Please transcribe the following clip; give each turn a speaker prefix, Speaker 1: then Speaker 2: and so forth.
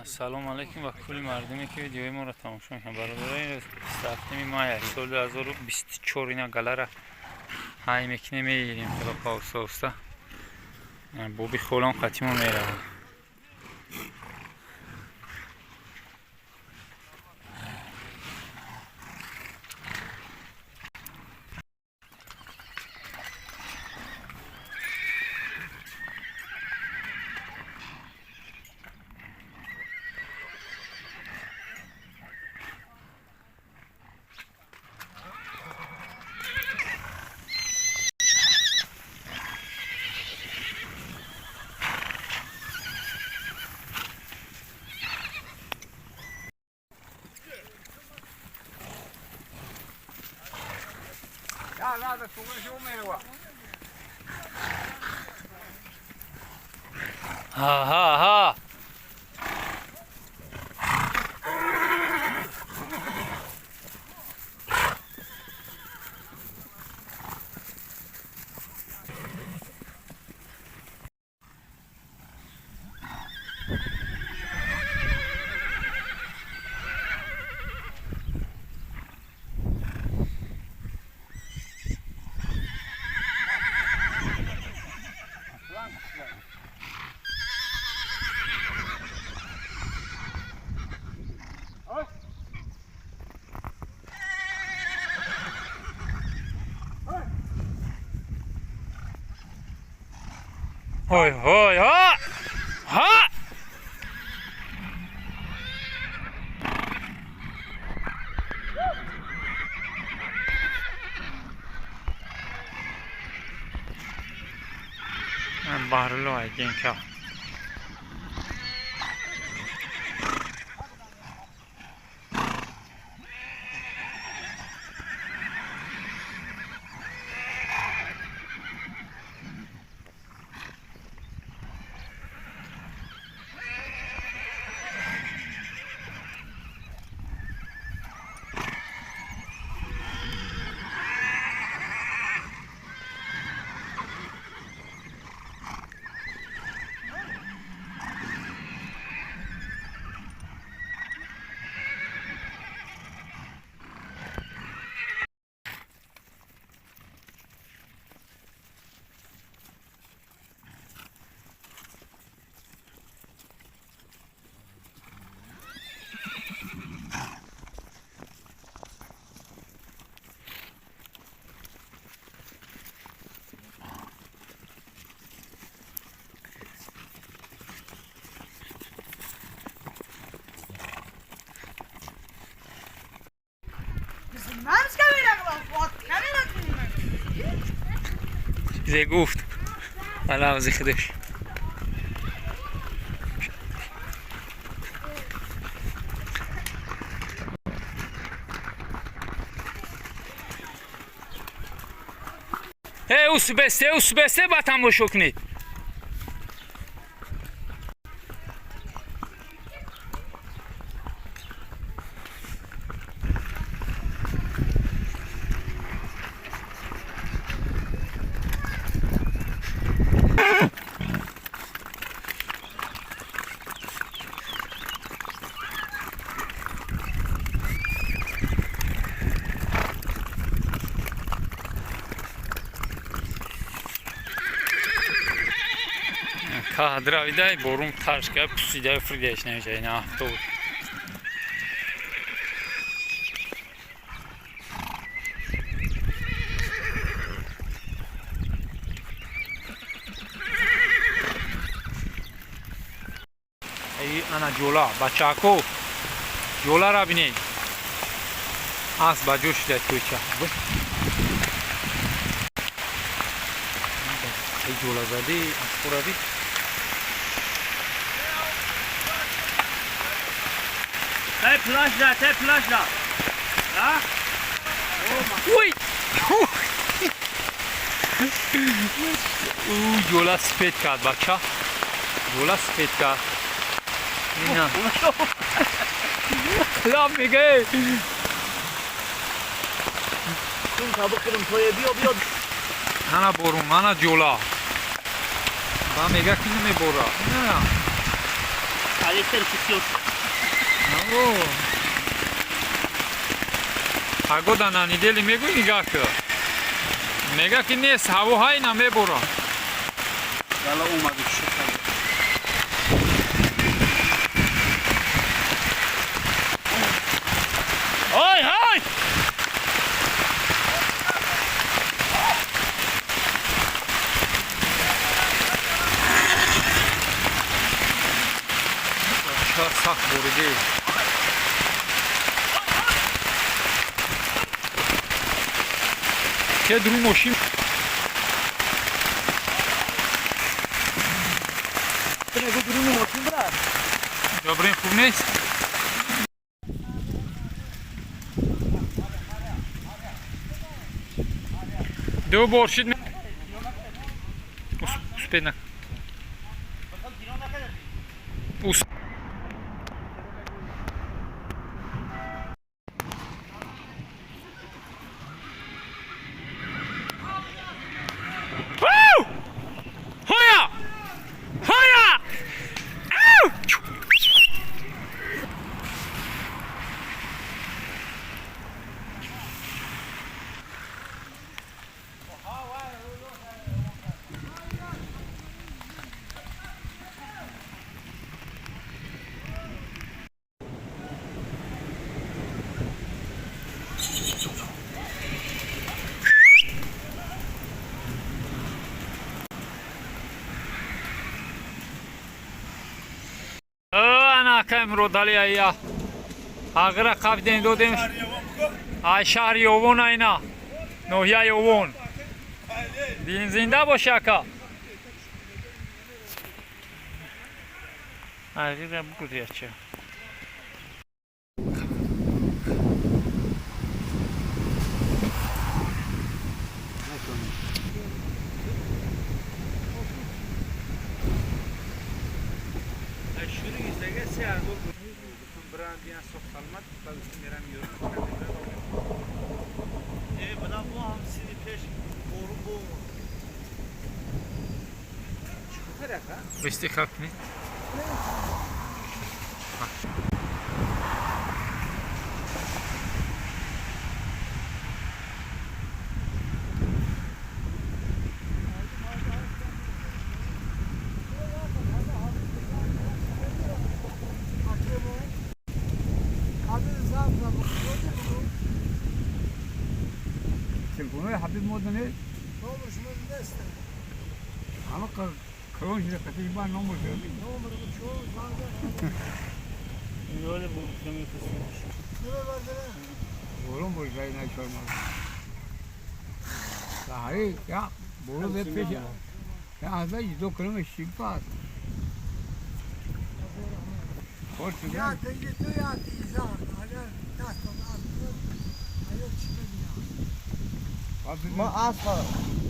Speaker 1: Салом алейкум ва кулли мардуме, ки видеои моро тамошо мекунанд. Бародарои, 27 мая соли 2024, ина галара ҳай мекунем, мегирем хело оҳиста оҳиста. Боби холам қатимо меравад. Ҳа, ҳа, ҳа. Ҳой, ҳой, ҳа, ҳа. Баҳрулло айгенка. Чизе гуфт ба лафзи худаш. Э, усбесте, усбесте, ба тамошо кунед. Кадравидай борум ташка пусидай фридаш намеша ина автобус. Ай, ана ҷола, бачако, ҷолара бинед. Асп ба ҷо шуда тӯйча. Ай, ҷола зади аспора бид.
Speaker 2: Тай плаш да, тай плаш да. Да?
Speaker 1: Ой! Ӯ ҷола сифед кард, бача. Ҷола сифед кард. Ина. Лаб мега.
Speaker 2: Биё, биё.
Speaker 1: Ана борум, ана ҷола. Ба мега, ки намебора. На. Погода на неделе мегӯй, нигаҳ кӯ. Мега ки нест, ҳаво ҳай намебора.
Speaker 2: Гала омаду шуд. Ой, ой!
Speaker 1: Сахт бориди. Ке дру мошин. Добрин, хуб нест? Ду бор шид. Успед на. Ус. Хоя! Хоя! Ау! Ана Муродали ая. Ағира қабдем додем. Ай шаҳри Ёвон, айна. Ноҳияи Ёвон. Дин зинда боши, ака. Ағира бугуд яча. Истихак не?
Speaker 3: تلفوني حبيب مودني عمق كرونش تقريبا نمر.
Speaker 2: Öyle bu
Speaker 3: بولون بول جای نشون سهری یا بولو به پیش یا از دو کلمه شیپاس
Speaker 4: Ya teyze ya teyze. Hala tahtan attı. Hayır çıkmadı ya.
Speaker 3: ما
Speaker 4: اصلا.